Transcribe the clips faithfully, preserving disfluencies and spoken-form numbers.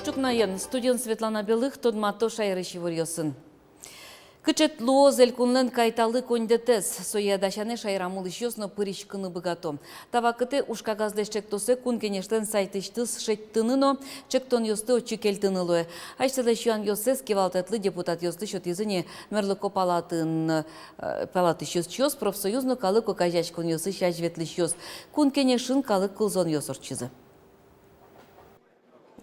Ӵукнаен, студиын Светлана Белых. Тодмато шаерысь иворъёсын. Кыӵе луоз элькунлэн кайталы коньдэтэз, сое дасяны шаерамы улӥсьёс но пыриськыны быгато. Та вакытэ ужкагазлэсь ӵектосэ Кун Кенешлэн сайтысьтыз шедьтыны но ӵектонъёсты отчы кельтыны луэ. Асьсэлэсь юанъёссэс кивалтэтлы депутатъёслы сётӥзы ни мерлыко палатаын, э, палатаысь ёзчиос, профсоюз но калык огазеяськонъёсысь азьветлӥсьёс. Кун Кенешын калык кылзонъёс ортчизы.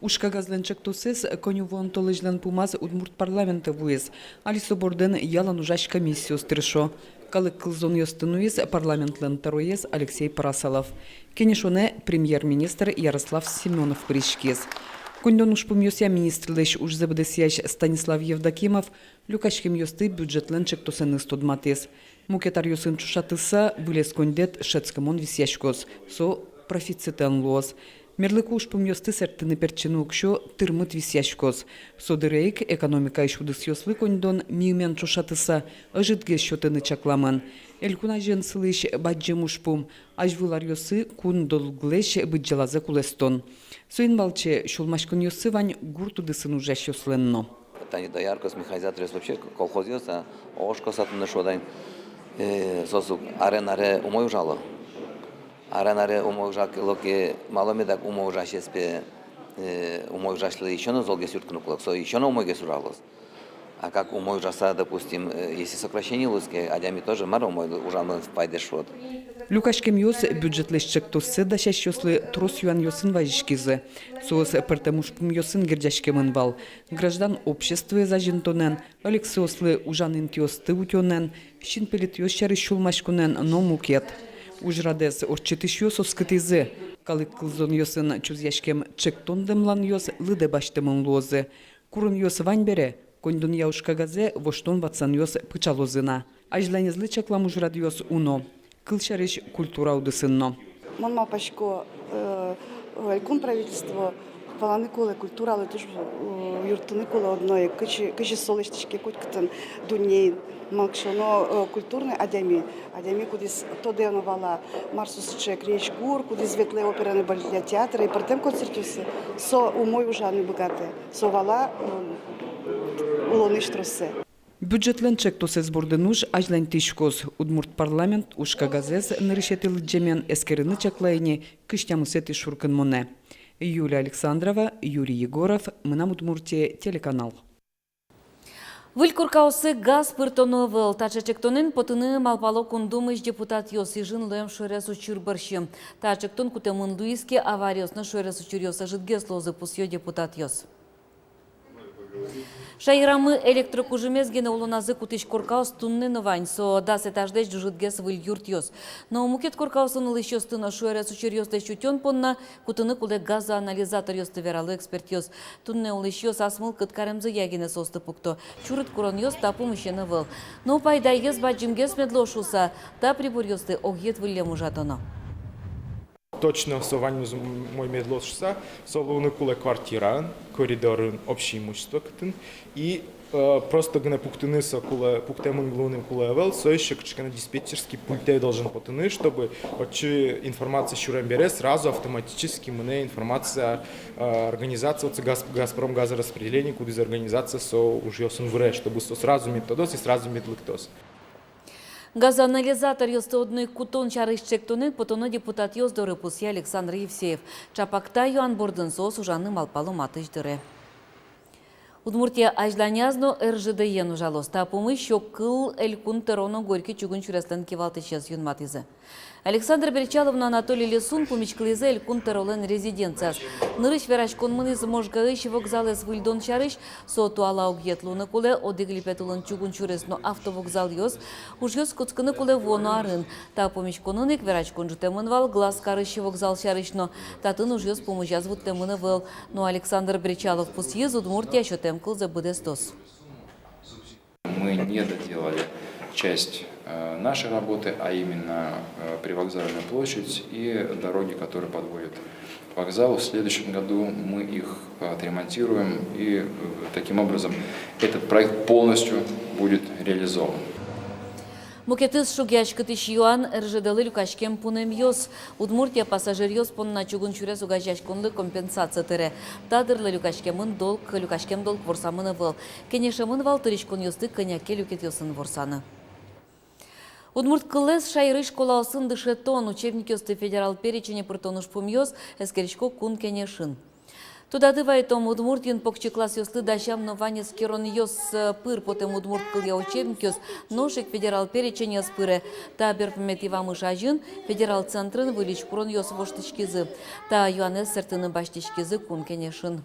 Ужкагазлэн ӵектосэз коньывуон толэзьлэн пумаз удмурт парламентэ вуиз. Али со бордын ялан ужась комиссиос тыршо. Калык кылзонъёсты нуиз парламентлэн тӧроез Алексей Парасолов. Кенешонэ премьер-министр Ярослав Семёнов пыриськиз. Коньдон ужпумъёсъя министрлэсь ужзэ быдэсъясь Станислав Евдокимов люкаськемъёсты бюджетлэн ӵектосэныз тодматӥз. Мукет аръёсын ӵошатыса, вылез коньдэт шӧдскымон висъяськоз, со профицитэн луоз. Мерлыко ужпумъёсты сэрттыны-пертчыны уксё тырмыт висъяськоз. Со дыре ик экономикаысь удысъёслы коньдон мийымен ӵошатыса ӧжытгес сётыны чакламын. Элькун азьын сылӥсь бадӟым ужпум азьвыл аръёсы кун долглэсь быдӟалазэ кулэстон. Соин валче сюлмаськонъёссы вань гурт удысын ужасьёслэн но. Тани дояркаос, механизаторъёс, вообще колхозъёс, а, ошкоса туннэ шуод ини, э, соос ук арен аре умой ужало. Арен аре умой ужало ке, малы меда умой ужасез пе, э, умой ужасьлы ещё но золгес юрттыны кулэ ке, со ещё но умойгес ужалоз. А как умой ужаса, допустим, э, если сокращение луиз ке, адями тоже мар умой ужамын пайдаез шуод. Люкаськемъёс бюджетлэсь ӵектоссэ дасясьёслы трос юанъёсын вазиськизы. Соос пӧртэм ужпумъёсын герӟаськемын вал: граждан обществоез азинтонэн, ӧлексоослы ужан интыосты утёнэн, синпелетъёс сярысь сюлмаськонэн но мукет. Ужрадэз ортчытӥсьёс оскытӥзы: калык кылзонъёсын чузъяськем ӵектон дэмланъёс лыдэ басьтэмын луозы. Куронъёс вань бере, коньдонъя ужкагазэ воштон-ватсанъёс пыӵалозы на. Азьланезлы чаклам ужрадъёс уно. Кылсярысь, культура удысын но. Мон малпасько, э, элькун правительство валаны кулэ, культуралы туж, э, юрттыны кулэ одно ик, кызьы, кызьы со лэсьтӥське котькытын дуннеын. Малы ке шуоно, э, культурной адями, адями, кудӥз тодэ но вала, мар со сыӵе крезьгур, кудӥз ветлэ опера но балет театрэ, и пӧртэм концертъёсы, со умой ужаны быгатэ, со вала, э, улонысь троссэ. Бюджетлэн ӵектосэз бордын уж азьланьтӥськоз. Удмурт парламент ужкагазэз нырысетӥ лыдӟемен эскерыны чакло ини кызь тямысэтӥ шуркынмонэ. Юлия Александрова, Юрий Егоров, «Мынам Удмуртие» телеканал. Выль коркаосы газ пыртоно ӧвӧл. Таӵе ӵектонэн потыны малпало Кун Думаысь депутатъёс Ижын луэм шуэрес учыр бӧрсьы. Та ӵектон кутэмын луиз ке, авариос но шуэрес учыръёс ӧжытгес луозы, пусъё депутатъёс. Шаерамы электрокужымез гинэ улоназы кутӥсь коркаос туннэ но вань, со дас этажлэсь ӝужытгес выль юртъёс. Но мукет коркаосын улӥсьёсты но шуэрес учыръёслэсь утён понна кутыны кулэ газоанализаторъёсты, верало экспертъёс. Туннэ улӥсьёс ас мылкыд каремзыя гинэ соосты пукто. Чурыт куронъёс та пумысен ӧвӧл. Но пайдаез бадӟымгес мед луоз шуыса, та приборъёсты огъет выллем ужатоно. Точно со ваньмыз умой мед луоз шуыса, со луыны кулэ квартираын, коридорын, общее имущество кытын. И, э, просто гинэ пуктыны со кулэ, пуктэмын луыны кулэ ӧвӧл, со ещё кыӵе ке но диспетчерский пультэ должен потыны, чтобы отчы информация сюрем бере сразу автоматически мынэ информация, э, организация, отчы Газ-, Газпром газораспределение, кудӥз организация со ужъёсын выре, чтобы со сразу мед тодоз и сразу мед лыктоз. Газоанализаторъёсты одно ик кутон сярысь ӵектонэн потоно депутатъёс доры, пусъе Александр Евсеев. Чапак та юан бордын соос ужаны малпало матысь дыре. Удмуртия азьланяз но РЖД-ен ужалоз. Та пумысь огкыл Элькун тӧро но Горький чугун сюреслэн кивалтӥсез юнматӥзы. Александр Бречалов но Анатолий Лисун пумиськылӥзы Элькун тӧролэн резиденцияз. Нырысь вераськон мынӥз Можгаысь вокзалэз выльдон сярысь. Со туала огъет луыны кулэ, одӥг липет улын чугун сюрес но автовокзалъёс. Ужъёс кутскыны кулэ вуоно арын. Та пумиськонын ик вераськон ӝутэмын вал Глазкарысь вокзал сярысь но. Татын ужъёс пумозяз вуттэмын ӧвӧл. Но Александр Бречалов пусйиз: Удмуртия сётэм кылзэ быдэстоз. Мы не доделали часть, э, нашей работы, а именно, э, Привокзальная площадь и дороги, которые подводят к вокзалу. В следующем году мы их, э, отремонтируем, и, э, таким образом этот проект полностью будет реализован. Мукетыз шугъяськытӥсь юан — РЖД-лы люкаськем пунэмъёс. Удмуртия пассажиръёс понна чугун сюрес огазеяськонлы компенсация тыре. Та дырлы люкаськемын долг, люкаськем долг ворсамын ӧвӧл. Кенешемын вал тыриськонъёсты кӧня ке люкетъёсын ворсаны. Удмурт кылэз шаерысь школаосын дышетон, учебникъёсты федерал перечене пыртон ужпумъёс эскерисько Кун Кенешын. Тодады вайытом, Удмуртиын покчи классъёслы дасям но вань эскеронъёс, э, пыр потэм удмурт кылъя учебникъёс нош ик федерал перечене ӧз пыре. Та берпуметӥ вамыш азьын федерал центрын выльысь куронъёс воштӥськизы. Та юанэз сэртыны басьтӥськизы Кун Кенешын.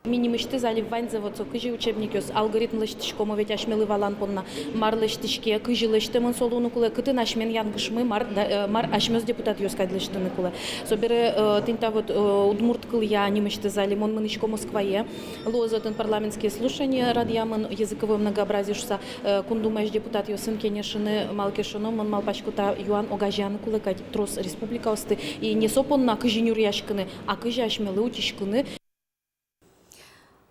Ми нимысьтыз али ваньзэ вот со кызьы учебникъёс, алгоритм лэсьтӥськом ведь асьмелы валан понна, мар лэсьтӥське, кызьы лэсьтэмын со луыны кулэ, кытын асьмен янгышмы, мар да, э, мар асьмеос депутатъёс кадь лэсьтыны кулэ. Собере, э, тӥнь та вот, э, удмурт кылъя нимысьтыз али мон мынӥсько Москвае. Луоз отын парламентские слушания радъямын, языковое многообразие шуса, э, Кун Думаысь депутатъёсын кенешыны. Малы ке шуоно, мон малпасько, та юан огазеяны кулэ кадь трос республикаосты. И не со понна, кызьы нюръяськыны, а кызьы асьмелы утиськыны.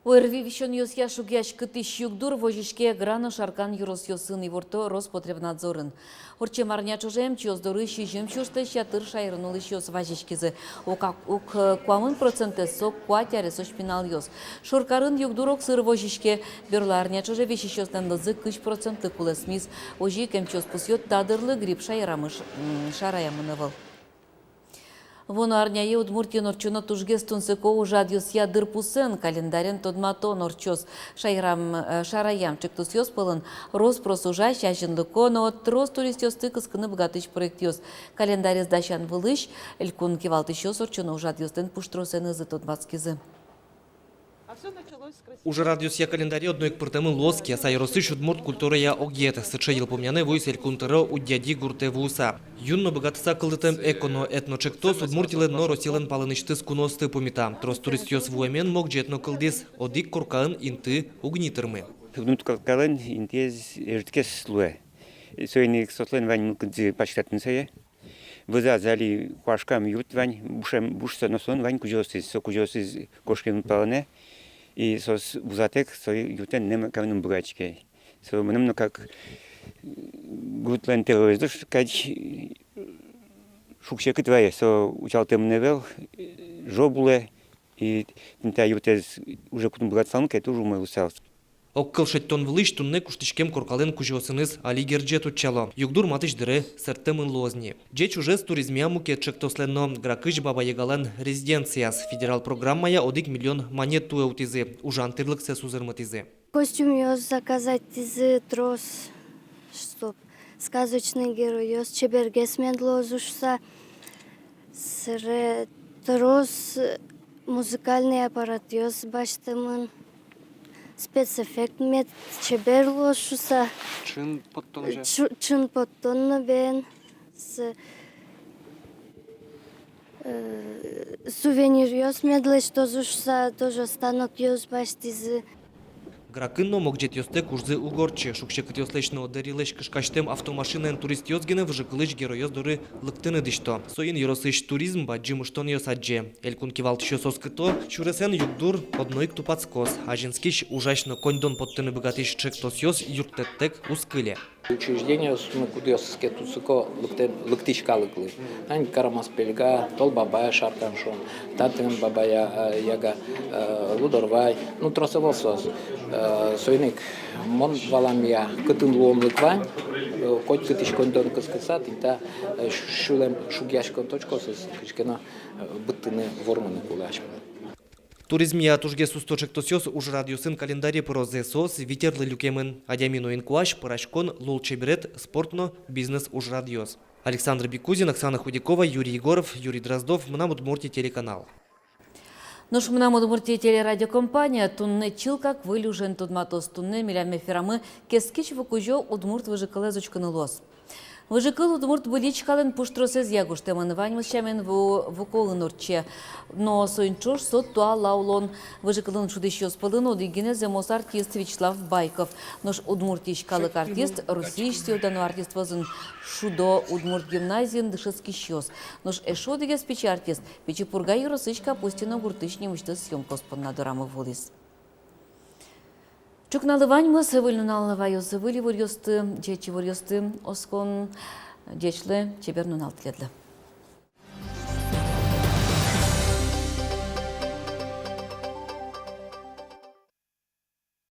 ОРВИ висёнъёсъя шугъяськытӥсь югдур возиське Эгра но Шаркан ёросъёсын, иворто Роспотребнадзорын. Ортчем арня ӵоже эмчиос доры сизьым сюрслэсь ятыр шаерын улӥсьёс вазиськизы. Ук, ук куамын процентэз со куать аресозь пиналъёс. Шоркарын югдур огсыр возиське. Берло арня ӵоже висисьёслэн лыдзы кызь процентлы кулэсмиз. Озьы ик эмчиос пусъё, та дырлы грипп шаерамы ш-, м, шараямын ӧвӧл. Вуоно арняе Удмуртиын ортчоно тужгес тунсыко ужрадъёсъя дырпусэн, календарен тодматон ортчоз. Шаерам, э, шараям ӵектосъёс пӧлын рос-прос ужась, азинлыко но трос туристъёсты кыскыны быгатӥсь проектъёс. Календарез дасян вылысь элькун кивалтӥсьёс ортчоно ужрадъёслэн пуштросэнызы тодматскизы. Ужрадъёсъя календаре одно ик пыртэмын луоз Кияса ёросысь удмурт культурая огъет. Сыӵе йылпумъянэ вуиз Элькун тӧро Удьяди гуртэ вуыса. Юн но быгатыса кылдытэм эко но этно ӵектос Удмуртилэн но Россилэн палэнысьтыз куноосты пумита. Трос туристъёс вуэмен могӟет но кылдӥз: одӥг коркаын инты уг ни тырмы. Удмурт коркалэн интыез ӧжытгес луэ. Соин ик соослэн вань мылкыдзы паськытатыны сое. Вӧзаз али куашкам юрт вань, бушем, бушса, но солэн вань кузёосыз, со кузёосыз кошкемын палэнэ, и соос вузатэк со юртэн нэм карыны ум быгатӥське. Со мыным но как гуртлэн тӧроез, нош кадь шуг-секыт вае, со утялтэмын ӧвӧл, жо улэ, и тӥни та юртэз уже кутыны быгатысал ке, туж умой луысал. Огкыл шедьтон вылысь туннэ куштӥськем коркалэн кузёосыныз али герӟет утчало. Югдур матысь дыре сэрттэмын луоз ни. Ӟеч ужез туризмъя мукет ӵектослэн но, Гракысь Баба Ягалэн резиденцияз. Федерал программая одӥг миллион манет туэ утӥзы, ужан тӥрлыксэс узырмытӥзы. Костюмъёс заказать итӥзы трос, чтоб сказочный геройёс чебергес мед луозы шуса. Сэре трос музыкальный аппаратъёс басьтэмын, спецэффект мед чебер луоз шуса. Чын поттон же. Чу-, чын поттон но бен. С-, э, сувениръёс мед лэсьтозы шуса, тоже станокъёс басьтӥзы. Гракын но могӟетъёстэк ужзы уг ортчы. Шуг-секытъёслэсь но дэрилэсь кышкасьтэм автомашинаен туристъёс гинэ выжыкылысь геройёс доры лыктыны дӥсьто. Соин ёросысь туризм бадӟым ыштонъёс адӟе. Элькун кивалтӥсьёс оскыто, сюресэн югдур одно ик тупатскоз. Азинскись, ужась но коньдон поттыны быгатӥсь ӵектосъёс юрттэттэк уз кыле. Учреждениосмы, кудъёсыз ке тунсыко лыктэм, лыктӥсь калыклы. Тань Карамас Пельга, Тол Бабая Шаркан шуом, татын Бабая, э, Яга, э, Лудорвай, ну, трос ӧвӧл соос. Э, соин ик мон валамъя, кытын луонлык вань, э, котькытысь коньдон кыскыса, тӥни та, э, сюлэм шугъяськон точкаосыз кызьы ке но, э, быдтыны, вормыны кулэ асьмелы. Туризмъя тужгес усто ӵектосъёс ужрадъёсын календаре пырозы, соос вить арлы люкемын: адями но инкуазь, пӧраськон, лулчеберет, спорт но бизнес ужрадъёс. Александр Бекузин, Оксана Худякова, Юрий Егоров, Юрий Дроздов, «Мынам Удмуртие» телеканал. Нош «Мынам Удмуртие» телерадиокомпания туннэ чылкак выль ужен тодматоз. Туннэ милям эфирамы кескич вукузё удмурт выжыкылэз учкыны луоз. Выжыкыл удмурт быличкалэн пуштросэзъя гожтэмын, ваньмыз сямен ву-, вукоын ортче. Но соин ӵош со туала улон. Выжыкылын шудӥсьёс пӧлын одӥг гинэ зэмос артист Вячеслав Байков. Нош Удмуртиысь калык артист, Россиысь сӥё-дано артист вӧзын шудо удмурт гимназиын дышетскисьёс. Нош эшшо одӥгез пичи артист Пичи Пурга ёросысь Капустино гуртысь нимысьтыз съёмкаос понна дорамы вуылӥз. Ӵукналы ваньмыз. Выль нунал ваёз выль иворъёсты, ӟеч иворъёсты оскон. Ӟеч луэ, чебер нунал тӥледлы.